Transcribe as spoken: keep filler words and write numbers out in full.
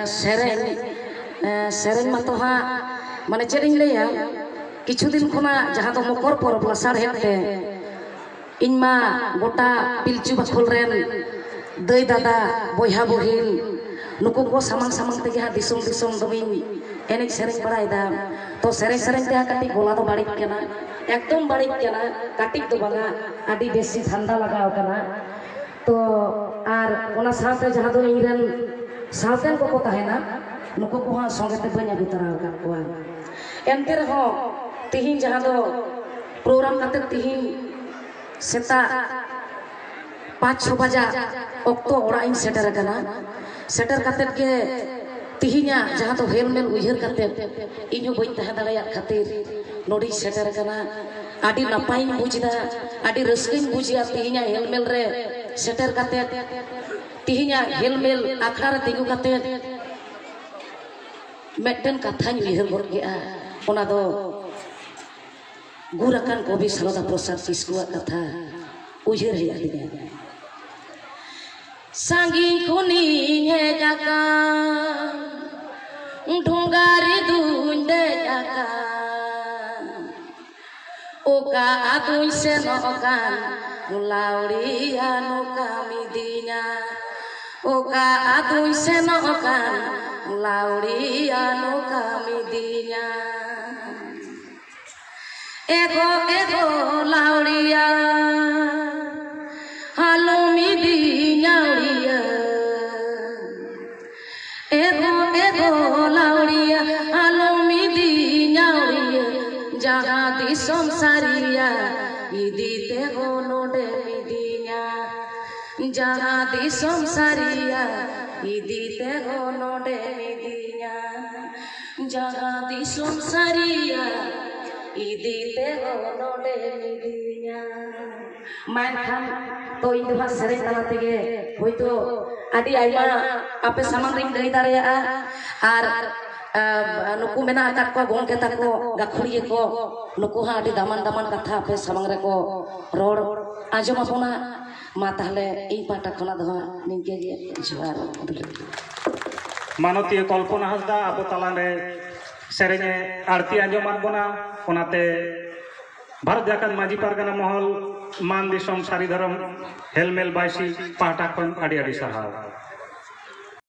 ᱥᱮᱨᱮᱧ, ᱥᱮᱨᱮᱧ ᱢᱟᱛᱚ ᱦᱟᱸᱜ, ᱢᱟᱱᱮ, ᱪᱮᱫ ᱤᱧ ᱞᱟᱹᱭᱟ, ᱠᱤᱪᱷᱩ ᱫᱤᱱ ᱠᱷᱚᱱᱟᱜ ᱡᱟᱦᱟᱸ ᱫᱚ ᱢᱚᱠᱚᱨ ᱯᱚᱨᱚᱵᱽ ᱞᱟᱥᱟᱲᱦᱮᱫ ᱛᱮ ᱤᱧ ᱢᱟ ᱜᱚᱴᱟ ᱯᱤᱞᱪᱩ ᱵᱟᱠᱷᱳᱞ ᱨᱮᱱ ᱫᱟᱹᱭ ᱫᱟᱫᱟ, ᱵᱚᱭᱦᱟ ᱵᱩᱦᱤᱱ, ᱱᱩᱠᱩ ᱠᱚ ᱥᱟᱢᱟᱝ ᱥᱟᱢᱟᱝ ᱛᱮᱜᱮ ᱦᱟᱸᱜ ᱫᱤᱥᱚᱢ ᱫᱤᱥᱚᱢ ᱫᱚᱢᱮᱧ ᱮᱱᱮᱡ ᱥᱮᱨᱮᱧ ᱵᱟᱲᱟᱭᱮᱫᱟ᱾ ᱛᱚ, ᱥᱮᱨᱮᱧ ᱥᱮᱨᱮᱧ ᱛᱮ ᱦᱟᱸᱜ ᱠᱟᱹᱴᱤᱡ ᱜᱚᱞᱟ ᱫᱚ ᱵᱟᱹᱲᱤᱡ ᱠᱟᱱᱟ, ᱮᱠᱫᱚᱢ ᱵᱟᱹᱲᱤᱡ ᱠᱟᱱᱟ, ᱠᱟᱹᱴᱤᱡ ᱫᱚ ᱵᱟᱝᱟ, ᱟᱹᱰᱤ ᱵᱮᱥᱤ ᱴᱷᱟᱱᱰᱟ ᱞᱟᱜᱟᱣ ᱠᱟᱱᱟ᱾ ᱛᱚ, ᱟᱨ ᱚᱱᱟ ᱥᱟᱶᱛᱮ ᱡᱟᱦᱟᱸ ᱫᱚ ᱤᱧᱨᱮᱱ ᱥᱟᱶᱛᱮᱱ ᱠᱚᱠᱚ ᱛᱟᱦᱮᱱᱟ, ᱱᱩᱠᱩ ᱠᱚᱦᱚᱸ ᱥᱚᱸᱜᱮ ᱛᱮ ᱵᱟᱹᱧ ᱟᱹᱜᱩ ᱛᱚᱨᱟ ᱟᱠᱟᱫ ᱠᱚᱣᱟ᱾ ᱮᱱᱛᱮ ᱨᱮᱦᱚᱸ ᱛᱤᱦᱤᱧ ᱡᱟᱦᱟᱸ ᱫᱚ ᱯᱨᱳᱜᱨᱟᱢ ᱠᱟᱛᱮ ᱛᱤᱦᱤᱧ ᱥᱮᱛᱟᱜ ᱯᱟᱸᱪ ᱪᱷᱚ ᱵᱟᱡᱟ ᱚᱠᱛᱚ ᱚᱲᱟᱜ ᱤᱧ ᱥᱮᱴᱮᱨ ᱟᱠᱟᱱᱟ᱾ ᱥᱮᱴᱮᱨ ᱠᱟᱛᱮᱫ ᱜᱮ ᱛᱤᱦᱤᱧᱟᱜ ᱡᱟᱦᱟᱸ ᱫᱚ ᱦᱮᱞᱢᱮᱞ ᱩᱭᱦᱟᱹᱨ ᱠᱟᱛᱮᱫ ᱤᱧ ᱦᱚᱸ ᱵᱟᱹᱧ ᱛᱟᱦᱮᱸ ᱫᱟᱲᱮᱭᱟᱜ ᱠᱷᱟᱹᱛᱤᱨ ᱱᱚᱰᱮᱧ ᱥᱮᱴᱮᱨ ᱟᱠᱟᱱᱟ᱾ ᱟᱹᱰᱤ ᱱᱟᱯᱟᱭᱤᱧ ᱵᱩᱡᱽ ᱮᱫᱟ, ᱟᱹᱰᱤ ᱨᱟᱹᱥᱠᱟᱹᱧ ᱵᱩᱡᱽ ᱮᱫᱟ ᱛᱤᱦᱤᱧᱟᱜ ᱦᱮᱞᱢᱮᱞ ᱨᱮ ᱥᱮᱴᱮᱨ ᱠᱟᱛᱮᱫ, ᱛᱤᱦᱤᱧᱟᱜ ᱦᱮᱞᱢᱮᱞ ᱟᱠᱷᱲᱟ ᱨᱮ ᱛᱤᱸᱜᱩ ᱠᱟᱛᱮᱫ ᱢᱤᱫᱴᱮᱱ ᱠᱟᱛᱷᱟᱧ ᱩᱭᱦᱟᱹᱨ ᱜᱚᱫ ᱠᱮᱫᱼᱟ᱾ ᱚᱱᱟ ᱫᱚ ᱜᱩᱨ ᱟᱠᱟᱱ ᱠᱚᱵᱤ ᱥᱟᱨᱚᱫᱟ ᱯᱨᱚᱥᱟᱫᱽ ᱠᱤᱥᱠᱩᱣᱟᱜ ᱠᱟᱛᱷᱟ ᱩᱭᱦᱟᱹᱨ ᱦᱮᱡ ᱟᱹᱫᱤᱧᱟ᱾ ᱥᱟᱺᱜᱤᱧ ᱠᱷᱚᱱᱤᱧ ᱦᱮᱡ ᱟᱠᱟᱱ, ᱰᱷᱚᱸᱜᱟ ᱨᱮᱫᱩᱧ ᱫᱮᱡ ᱟᱠᱟᱱ, ᱚᱠᱟ ᱟᱛᱩᱧ ᱥᱮᱱᱚᱜ ᱠᱟᱱ, ᱞᱟᱣᱲᱤᱭᱟ ᱱᱚᱠᱟ ᱢᱤᱫᱤᱧᱟ᱾ ᱚᱠᱟ ᱟᱛᱩᱧ ᱥᱮᱱᱚᱜ ᱠᱟᱱ, ᱞᱟᱣᱲᱤᱭᱟ ᱱᱚᱠᱟ ᱢᱤᱫᱤᱧᱟ᱾ ᱮᱜᱳ ᱮᱜᱳ ᱞᱟᱣᱲᱤᱭᱟ, ᱟᱞᱚᱢ ᱤᱫᱤᱧᱟ ᱟᱹᱣᱲᱤᱭᱟᱹ᱾ ᱮᱜᱳ ᱮᱜᱳ ᱞᱟᱣᱲᱤᱭᱟ, ᱟᱞᱚᱢ ᱤᱫᱤᱧᱟ ᱟᱹᱣᱲᱤᱭᱟᱹ᱾ ᱡᱟᱦᱟᱸ ᱫᱤᱥᱚᱢ ᱥᱟᱹᱨᱤᱭᱟ, ᱤᱫᱤ ᱛᱮᱦᱚᱸ ᱱᱚᱰᱮᱢ ᱤᱫᱤᱧᱟ᱾ ᱡᱟᱦᱟᱸ ᱫᱤᱥᱚᱢ ᱥᱟᱹᱨᱤᱭᱟ, ᱤᱫᱤ ᱛᱮᱦᱚᱸ ᱱᱚᱰᱮᱢ ᱤᱫᱤᱧᱟ᱾ ᱡᱟᱦᱟᱸ ᱫᱤᱥᱚᱢ ᱥᱟᱹᱨᱤᱭᱟ, ᱤᱫᱤ ᱛᱮᱦᱚᱸ ᱱᱚᱰᱮᱢ ᱤᱫᱤᱧᱟ᱾ ᱢᱟ ᱮᱱᱠᱷᱟᱱ, ᱛᱚ ᱤᱧ ᱫᱚ ᱦᱟᱸᱜ ᱥᱮᱨᱮᱧ ᱛᱟᱞᱟ ᱛᱮᱜᱮ ᱦᱳᱭᱛᱳ ᱟᱹᱰᱤ ᱟᱭᱢᱟ ᱟᱯᱮ ᱥᱟᱢᱟᱝ ᱨᱤᱧ ᱞᱟᱹᱭ ᱫᱟᱲᱮᱭᱟᱜᱼᱟ᱾ ᱟᱨ, ᱟᱨ ᱱᱩᱠᱩ ᱢᱮᱱᱟᱜ ᱟᱠᱟᱫ ᱠᱚᱣᱟ ᱜᱚᱢᱠᱮ ᱛᱟᱠᱚ, ᱜᱟᱹᱠᱷᱩᱲᱤᱭᱟᱹ ᱠᱚ, ᱱᱩᱠᱩ ᱦᱚᱸ ᱟᱹᱰᱤ ᱫᱟᱢᱟᱱ ᱫᱟᱢᱟᱱ ᱠᱟᱛᱷᱟ ᱟᱯᱮ ᱥᱟᱢᱟᱝ ᱨᱮᱠᱚ ᱨᱚᱲ ᱟᱸᱡᱚᱢ ᱟᱵᱚᱱᱟ᱾ ᱢᱟ ᱛᱟᱦᱚᱞᱮ ᱤᱧ ᱯᱟᱦᱴᱟ ᱠᱷᱚᱱᱟᱜ ᱫᱚ ᱦᱟᱸᱜ ᱱᱤᱝᱠᱟᱹ ᱜᱮ, ᱡᱚᱦᱟᱨ᱾ ᱢᱟᱱᱚᱛᱤᱭᱟᱹ ᱠᱚᱞᱯᱚᱱᱟ ᱦᱟᱸᱥᱫᱟ ᱟᱵᱚ ᱛᱟᱞᱟᱨᱮ ᱥᱮᱨᱮᱧᱮ ᱟᱹᱲᱛᱤ ᱟᱸᱡᱚᱢᱟᱫ ᱵᱚᱱᱟ᱾ ᱚᱱᱟᱛᱮ ᱵᱷᱟᱨᱚᱛ ᱡᱟᱠᱟᱛ ᱢᱟᱹᱡᱷᱤ ᱯᱟᱨᱜᱟᱱᱟ ᱢᱚᱦᱚᱞ, ᱢᱟᱱ ᱫᱤᱥᱚᱢ ᱥᱟᱹᱨᱤ ᱫᱷᱚᱨᱚᱢ ᱦᱮᱞᱢᱮᱞ ᱵᱟᱭᱥᱤ ᱯᱟᱦᱴᱟ ᱠᱷᱚᱱ ᱟᱹᱰᱤ ᱟᱹᱰᱤ ᱥᱟᱨᱦᱟᱣ᱾